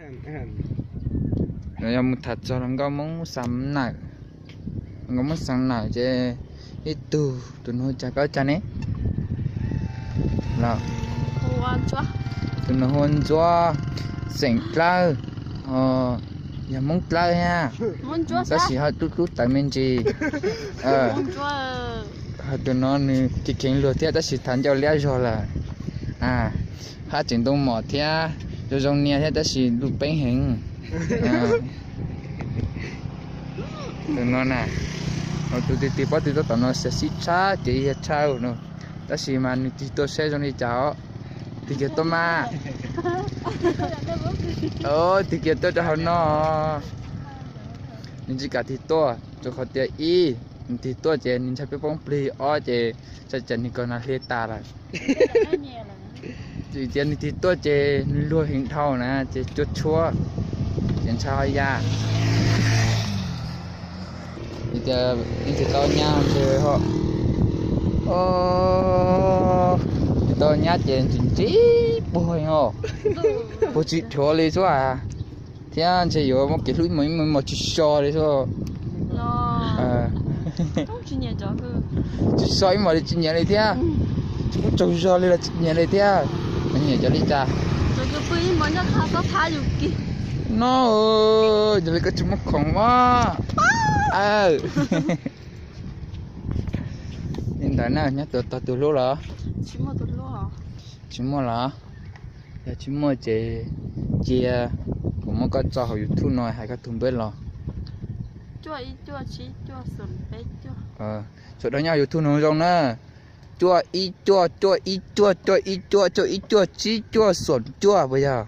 Yog mus tham txog hluas nkauj Hmoob xeem Nawm, hluas nkauj Hmoob xeem Nawm ces ib tug, tus no cas koj cas ne? Los, tus no hu ua Ntsuab, xeem Dlawb, yog Hmoob Dlawb thiab, tab sis ho tub tub tawv me ntsis. Ho tus no nws kheev kheev luag thiab tab sis tham ncauj liab zog lawm. Hab tseem ntoo mom thiab, zoo zoo nias thiab tab sis lub peeb heev. Tus no na, tus tig tig pob tw tab tom no xav sib tshab ces yog tshaj no, tab sis mas nws tig tuaj saib zoo li cas os. Tig kiag tuaj mas. Tig kiag tuaj rau hauv no. Nws tsis kam tig tuaj rau qhov tias ib, nws tig tuaj ces nws ntshai peb poob plig, ob ces ntshai tsam nws kaus nas hlias tas lawm. Vim tias nws tig tuaj ces nws luag heev dhau na ces cuab tshuab ces ntshai ho ya. Vim tias nws tig tau nyab ntshe ho, tig tau nyab ces ntsis ntsis puag os, puag tsis dhuav li xwb as. Thiab ntshe yuav muaj kev hlub ib mos ib mos tsis so li xwb. Tsis so ib mos li tsis nyiam li thiab, tsis muaj tsaug zog li los tsis nyiam li thiab. Nyiam cov li cas? No, yog li koj tsis muaj khoom mas. Li ntawd na, nyob tus tog tus hlub los? Tsis muaj los? Yog tsis muaj ces cia kuv muab koj tso hauv YouTube no hais koj tus npawb los. Tsuas dhau nyob YouTube no zoo na. Cuaj ib cuaj cuaj ib cuaj cuaj ib cuaj cuaj ib cuaj tsib cuaj xoom cuaj puas yog?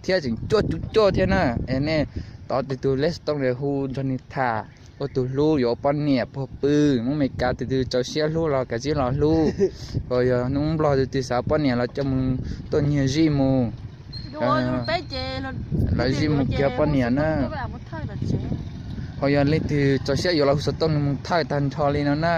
Thiab tseem cuaj cuaj cuaj thiab na. Es nej tov tus tus lej tooj hu nrog nws tham, ua tus hlub yuav ua poj niam puag pw, Hmoob Meskas tus twg txaus siab hlub los kav tsij los hlub. Ho yog Hmoob Nplog tus twg xav poj niam los coj mus tuaj nyiag zij mus, lawv zij mus kiag poj niam na. Ho yog leej twg txaus siab yuav los hu xov tooj nws mus thawj tag nrho li no na.